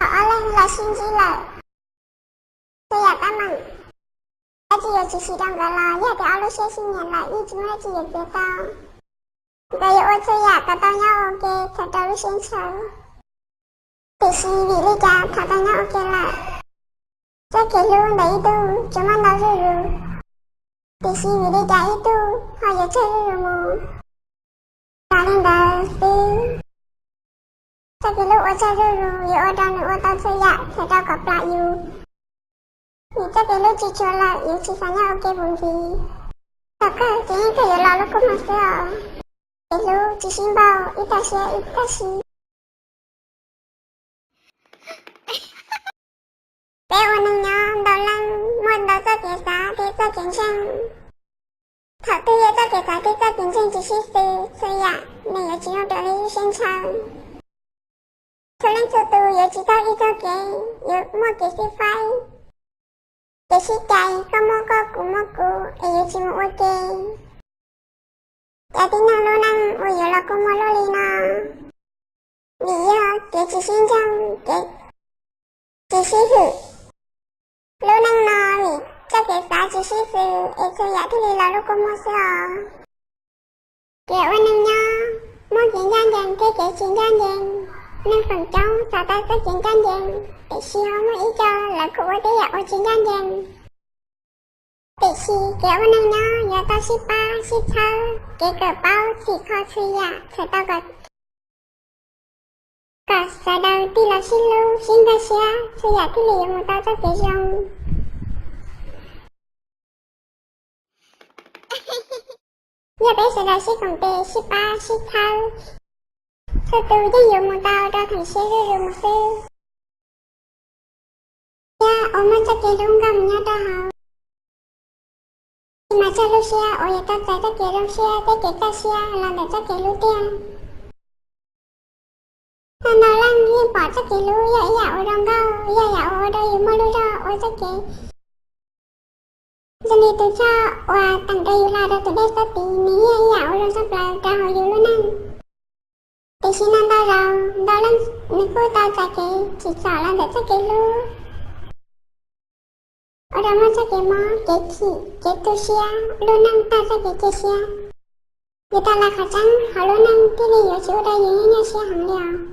Ob leeg los sib ntsib lawm, txhua yam tab meem, dab tsi yuav tsis siv rau nkawd los yog tias ob lub siab sib nyiam lawm yeej tsis muaj dab tsi yuav txiav tau. Nkawd yuav ua txhua yam kom tau nyob ua ke txhawm rau lub siab ntshaw. Tiam sis vim li cas thaum tau nyob ua ke lawm, txoj kev hlub ntawm ib tug tsuas muaj ntau zuj zus, tiam sis vim li cas ib tug ho yuav tsawg zuj zus mus. Yog li ntawd xwb, txoj kev hlub ua tsawg zuj zus yuav ua rau nws ua tau txhua yam txhawm rau kom plam yus. Vim txoj kev hlub tsis tshua lawm yuav tsis xav nyob ua ke mus ntxiv. Thaum kawg ces yeej kawg yuav los lub kua muag xwb os. Kev hlub tsis sib npaug, ib tag siab ib tag siv. Peb ua neeg nyob ntau leej muaj ntau txoj kev xav thiab txoj kev ntseeg. Thaum twg yog txoj kev xav thiab txoj kev ntseeg tsis sib xws, txhua yam nws yuav tsis zoo raws li lub siab ntshaw. Txhua leej txhua tus yuav tsis taug ib txoj kev, yuav muaj kev xib faib, kev sib cais, koj muaj koj, kuv muaj kuv es yuav tsis mus ua ke. Cas tib neeg lub neej uas yuav los kua muag luaj li no? Vim yog kev tsis sib ntseeg, kev tsis sib hwm. Lub neej no vim txoj kev xav tsis sib xws es txhua yam thiaj li los lub kua muag xwb os. Kev ua neeg nyob muaj kev ncaj ncees thiab kev tsis ncaj ncees. Neeg feem coob xav tau txoj kev ncaj ncees, tiam sis ho muaj ib co lawv kuj ua tej yam uas tsis ncaj ncees. Tiam sis kev ua neeg nyob yuav tau sib pab sib txhawb, kev kawm paub txhim kho txhua yam txhawm tau kom, kom sawv daws tig los sib hlub sib nkag siab, txhua yam thiaj li yuav mus tau txoj kev zoo. Yog peb sawv daws sib koom tes sib pab sib txhawb, txhua tus yeej yuav mus tau rau theem siab zuj zus mus xwb. Thiab uas muaj txoj kev hlub nkauj mus nyob rau hauv, tsis mas tsawg lub siab uas yuav tau txais txoj kev zoo siab thiab kev kaj siab los ntawm txoj kev hlub tiag. Ntau ntau leej yeej pom txoj kev hlub yog ib yam uas zoo nkauj, yog yam uas ua rau yus muaj lub zog ua txoj kev. Zoo li tus choj uas teem rau yus hla rau tus dej txoj tid, nws yog ib yam uas zoo tshaj plaws rau hauv yus lub neej. Tiam sis ntau ntau zaus ntau leej nws kuj tau txais kev tsim txom los ntawm txoj kev hlub, ua rau muaj txoj kev mob, kev chim, kev tu siab, lub neej tag txoj kev cia siab. Yus tau lais qhov tseeb hauv lub neej thiaj li yuav tsis ua rau yus nyuaj nyuaj siab heev li os.